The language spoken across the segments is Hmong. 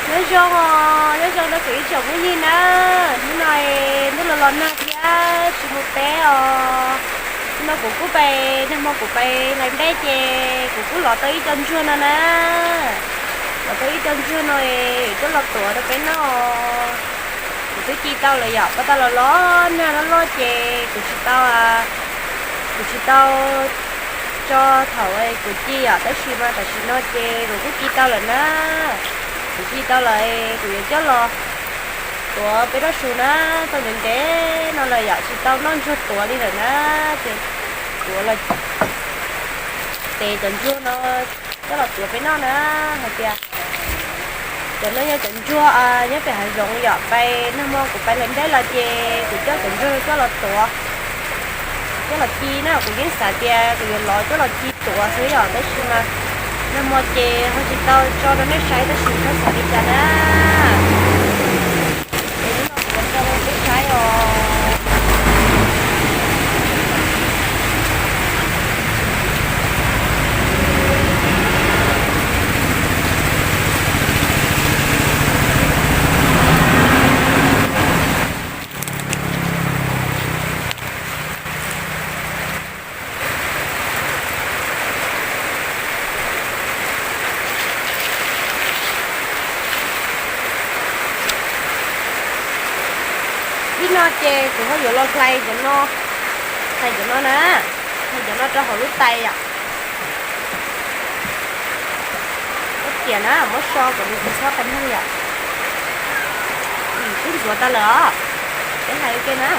Nyob zoo os, nyob zoo rau kuv ib tsoom phooj ywg na. Hnub no ntuj los los nag thiab tsis mus teb os. Hnub no kuv kuj pais, nag hmo kuv pais hlais nplej ces kuv kuj lov tau ib co ntsuag no na. Lov tau ib co ntsuag no es coj los tuav rau peb noj. Kuv twb ci tau lawm yom, pab tau los los nag loj loj ces kuv tsis tau, kuv tsis tau tso thaum kuv ci yom, tab sis mas tam sim no ces kuv kuj ci tau lawm na. Kuv ci tau lawm, kuv yuav coj los tuav peb noj su na. Tau ntev ntev no lawm yom, tsis tau noj ntsuag tuav li lawm na. Ces tuav los tev cov ntsuag no coj los tuav peb noj na. Hais tias cov no yog cov ntsuag nyob pem hav zoov yom, pais nag hmo kuv pais hlais nplej los ces kuv coj cov ntsuag coj los tuav, coj los ci na. Kuv yeej xav tias kuv yuav lov coj los ci tuav xwb yom, tab sis mas nag hmo ces ho tsis tau tso rau nej saib, tab sis txhob xav li cas na. Ces hnub no kuv yuav tso rau peb saib os. Ib no ces kuv ho yuav los hlais cov no, hlais cov no na, hlais cov no rau hauv lub tais yom. Muab tiam na, muab so kom nws tsis txhob qas neeg yom. Twb ntxuav tas lawm os, peb hlais ua ke na.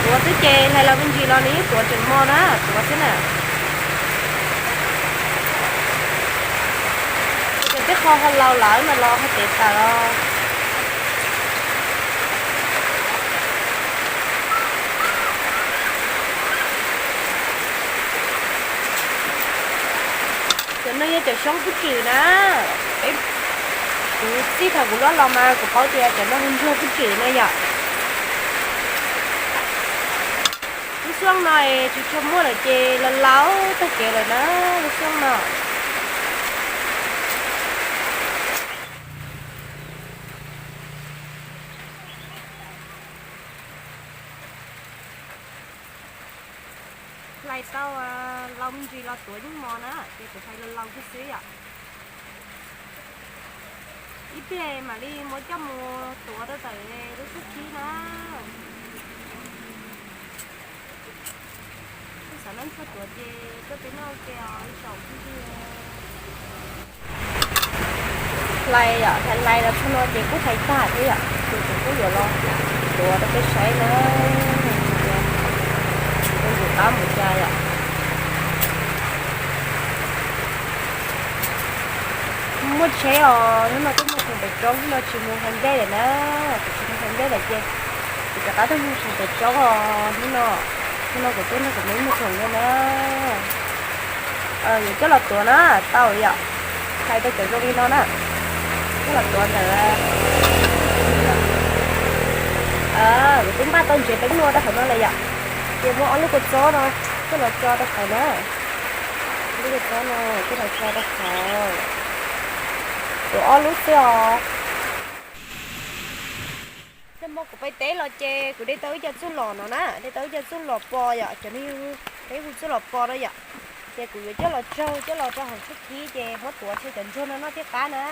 Tuav xwb ces hlais los me ntsis los nws yeej tuav tseem mos na, tuav xwb na. Cov tej qho ho laus lawm no los ho tev tawm os. Cov no yog cov xyoob kub tswm na. Peb, kuv txij thaum kuv loj los mas kuv paub tias cov no hu ntsuag kub tswm na yom. Lub xyoob no es tsis tshua muaj lawm ces los laus tag kev lawm na, lub xyoob no. Hlais tau laus me ntsis los tuav yeej mos na, ces kuv hlais laus laus kiag xwb yom. Ib pliag mam li muab coj mus tuav rau ntawm lub xub thib na. Kuv xav noj ntsuag tuav ces tuaj peb noj ua ke os ib tsoom phooj ywg. Hlais yom, hlais hlais los txog no ces kuj hlais tag thiab yom, ces kuv kuj yuav los tuav rau peb saib na. Kuv yuav qab mus cas yom. Muaj tsheb os, hnub no tuaj muag khoom pem roob, hnub no tsis mus hlais nplej lawm na. Kuv tsis mus hlais nplej lawm ces kuv rov qab tuaj muag khoom pem roob os hnub no. Hnub no kuv tuaj nrog kuv me muag khoom dua na. Yuav coj los tuav na, tau yom. Hlais tau cov zoo li no na, coj los tuav ntawm, kuv twb npaj tau ntsev teeb nua rau hauv no lawm yom. Ces muab ob lub kua txob no coj los tso rau hauv na. Lub kua txob no coj los tso rau hauv. Tuav ob lub xwb os. Nag hmo kuv pais teb los ces kuv de tau ib co txuj lom no na, de tau ib co txuj lom pos yom, cov no peb hu txuj lom pos no yom. Ces kuv yuav coj los tsaug coj los rau hauv xub thib ces muab tuav tshem cov ntsuag no noj thiaj qab na.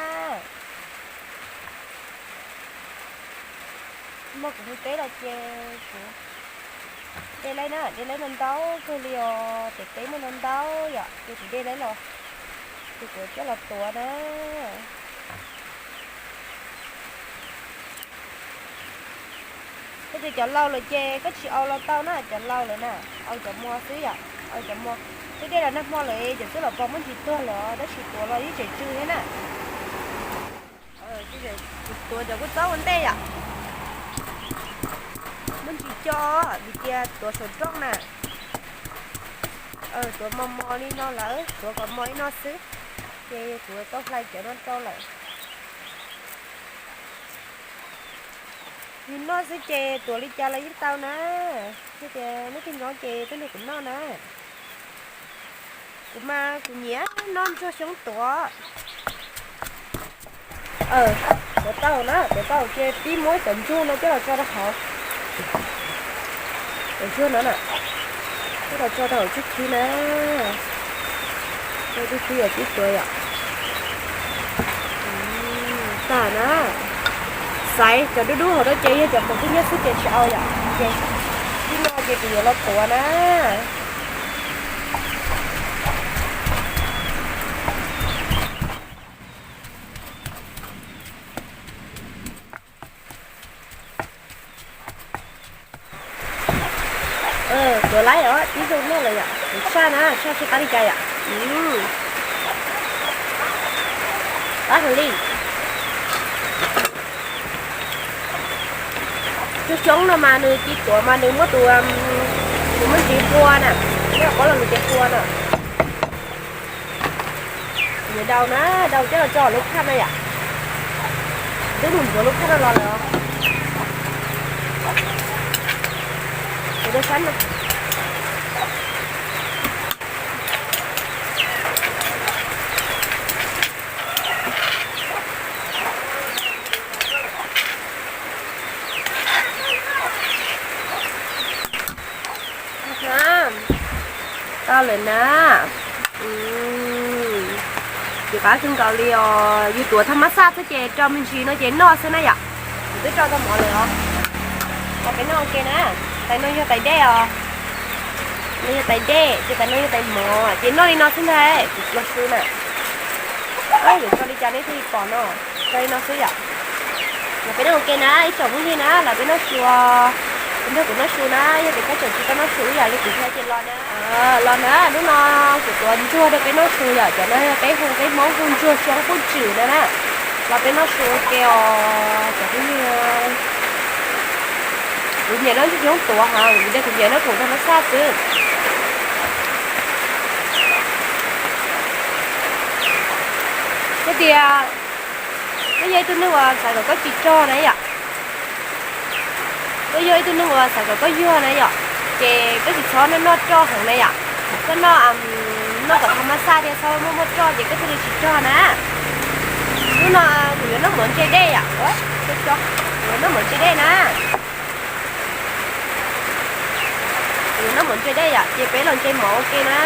Nag hmo kuv hu teb los ces kuv de laib na, de laib no ntau kawg li os, ces teb muaj no ntau yom, ces kuv de laib los, ces kuv coj los tuav na. Koj tias cov laus lawm ces koj tsis au los tau na, cov laus lawm na, au cov mos xwb yom, au cov mos. Twb de los nag hmo lawm, cov txuj lom pos muaj ntsis tuag lawm tab sis tuav los yeej tseem tsw thiab na. Kuv tuav cov kua txob ua ntej yom. Muaj ntsis co, vim tias tuav saum rooj na. Tuav mos mos li no lawm, tuav kom mos li no xwb, ces kuv tau hlais cov no rau lawm. Nws noj xwb ces tuav li cas los yeej tau na. Yog tias neb tig nkoos ces tuaj nrog kuv noj na. Kuv mas kuv nyiam noj ntsuag xyoob tuav. Tuav tau na, tuav tau ces pib muab cov ntsuag no coj los tso rau hauv. Cov ntsuag no na, coj los tso rau hauv tsuj khib na. Tsuj khib yog pib tuav yom. Tag na. Xaiv cov dub dub hauv rau ces yog cov quav kub nyob xwb ces tsis au yom. Ces tib no ces kuv yuav los tuav na. Tuav laib os, tib zoo noj lawm yom, kuv tshaj na, tshaj tsis qab li cas yom. Qab heev li. Tus xyoob no mas nws ci tuav mas nws muab tus, nws muab ntsis qhua na, muab qhov los nws ces qhua na. Nws dau na, dau coj los tso lub phaj no yom. Twb mus ntxuav lub phaj no los lawm os. Kuv rau sab no. Tau lawm na. Ces qab kawg nkaus li os, yus tuav thaj mab xaj xwb ces rau me ntsis no ces noj xwb na yom. Kuv twb rau tau mov lawm os. Los peb noj ua ke na. Tais no yog tais dej os. No yog tais dej ces tais no yog tais mov ces noj li no xwb ntag. Kuv los su na. Yuav tso li cas neb thiaj li pom no. Tso li no xwb yom. Los peb noj ua ke na ib tsoom phooj ywg na, los peb noj su os. Nrog kuv noj su na, yog tias koj tseem tsis tau noj su ib yam li kuv thiab ces los na. Los na, hnub no kuv tuav ntsuag rau peb noj su yom, cov no yog peb hu, peb Hmoob hu ntsuag xyoob pub tswm na na. Los peb noj su ua ke os cov phooj ywg. Kuv nyiam noj ntsuag xyoob tuav hos, vim tias kuv nyiam noj khoom thaj mab xaj xwb. Yog tias koj yog ib tug neeg uas xav kom koj tsis rog na yom, koj yog ib tug neeg uas xav kom koj yuag na yom, ces koj tsis txhob noj noj roj heev na yom. Koj noj, noj kom thaj mab xaj thiab txhob muaj muaj roj ces koj thiaj li tsis rog na. Hnub no kuv yuav noj mov ntse dej yom, kuv yuav noj mov ntse dej na. Kuv yuav noj mov ntse dej yom, ces peb los ntse mov ua ke na.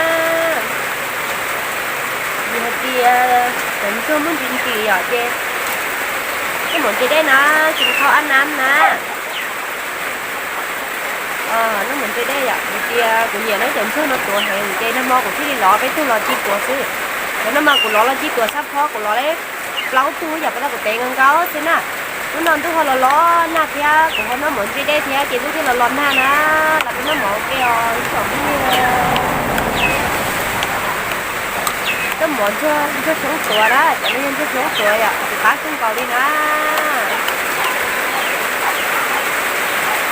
Vim hais tias cov ntsuag muaj ntsis ntxim yom, ces noj mov ntse dej na, tsis qhau ab nab na. Noj mov ntse dej yom, vim tias kuv nyiam noj cov ntsuag no tuav heev ces nag hmo kuv thiaj li lov peb tug los ci tuav xwb. Cov no mas kuv lov los ci tuav txhab phob, kuv lov li plaub tug yom, pas tau kuv tev nkaus nkaus xwb na. Hnub no ntuj ho los los nag thiab kuv ho noj mov ntse dej thiab ces ntuj thiaj los los nag na. Los peb noj mov ua ke os ib tsoom phooj ywg. Noj mov ntsuag xyoob tuav na, cov no yog ntsuag xyoob tuav yom, kuv qab kawg nkaus li na.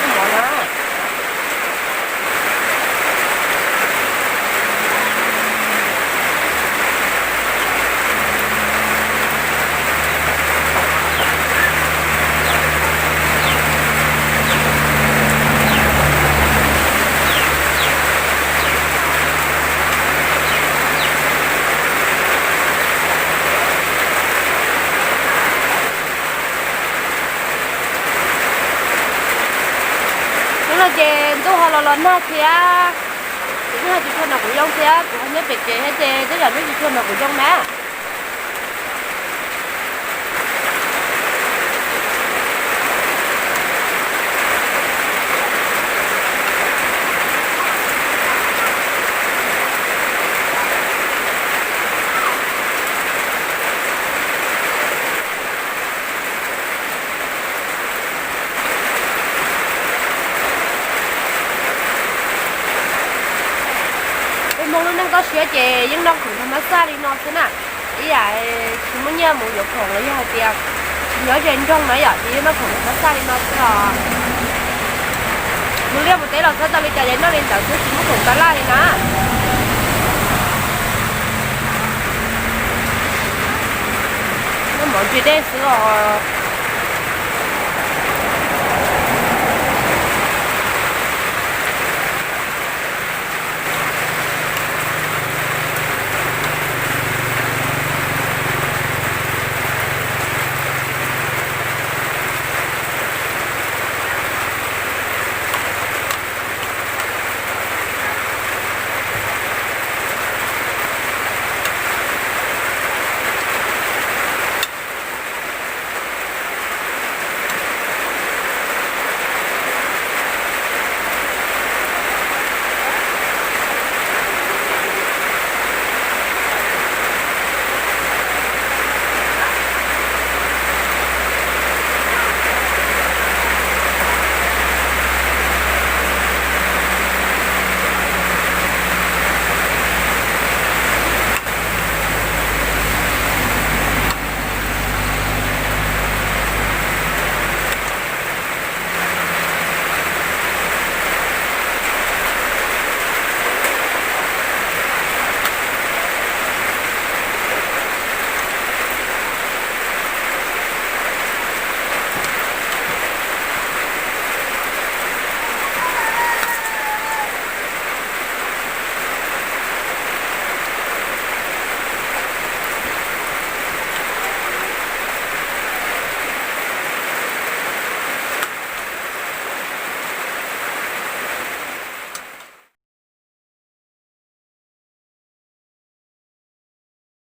Noj mov na. Hnub no ces ntuj ho los los nag thiab, ces neb ho tsis tshua nrog kuv yoo thiab, kuv ho nyob pem tsev thiab ces tej zaum neb tsis tshua nrog kuv yoo na. Peb Hmoob lub neej toj siab ces yeej noj khoom thaj mab xaj li no xwb na. Ib yam tsis muaj nyiaj mus yuav khoom los yog hais tias tsis nyob ze nroog na yom, ces yeej noj khoom thaj mab xaj li no xwb os. Mus liaj mus teb los txhob tau li cas ces noj li ntawd xwb, tsis muaj khoom tab laj li na. Noj mov ntse dej xwb os.